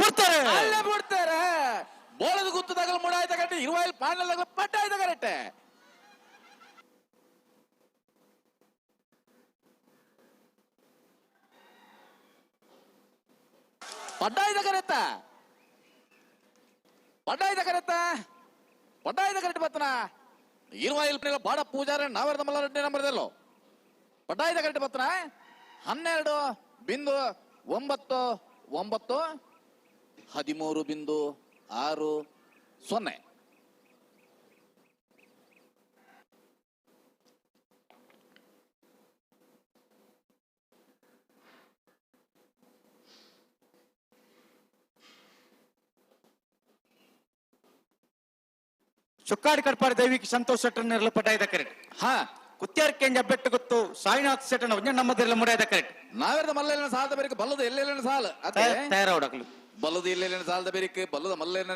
ಬುಡ್ತಾರೆ. ಅಲ್ಲೇ ಬಿಡ್ತಾರೆ. ಬೋಳದ ಗುತ್ತದಾಗಲು ಮುಡಾಯ್ತ correct, ಇರುವಾಯಿಲ್ ಪಾಂಡಲಾಗಲು ಪಟ್ಟಾಯ್ತ correct. ಪಡ್ಡಾಯ್ದ ಕರೆತ್ತ, ಪಡ್ಡಾಯ್ದ ಕರೆತ್ತ, ಪಡ್ಡಾಯ್ದ correct ಬತ್ತನ. ಇರುವಾಯಿಲ್ ಬಾಡ Pujara ನಾವರ್ದ Mallareddy ನಂಬರ್ದಲ್ಲೋ ಪಡ್ಡಾಯ್ದ correct ಬತ್ತನ. 12.99, 13.60. Chokkadi Kadpadi ದೈವಿಕ ಸಂತೋಷ್ ಶೆಟ್ಟರ್ ನೆರಳು ಪಡ್ಡಾಯ್ದ ಕರೆಕ್ಟ್. ಕುತ್ಯಾರ್ ಕೆಂಜ ಬೆಟ್ಟ ಗೊತ್ತು ಸಾಯಿನಾಥ್ ಶೆಟ್ಟರ್ ಒಂಜೆ ನಮ್ಮದಿರಲು ಮುಡಾಯ್ದ ಕರೆಕ್ಟ್. ನಾವೆರದ ಮಲ್ಲೇನ ಸಾಲದ ಬೇರಿಕೆ ಬಲ್ಲದ ಎಲ್ಲೆಲ್ಲ ಸಾಲ ಅದೇ. ತಯಾರಾವಡಕ್ಲು. ಬಲ್ಲದ ಎಲ್ಲೆಲ್ಲ ಸಾಲದ ಬೇರಿಕೆ ಬಲ್ಲದ ಮಲ್ಲೇನ.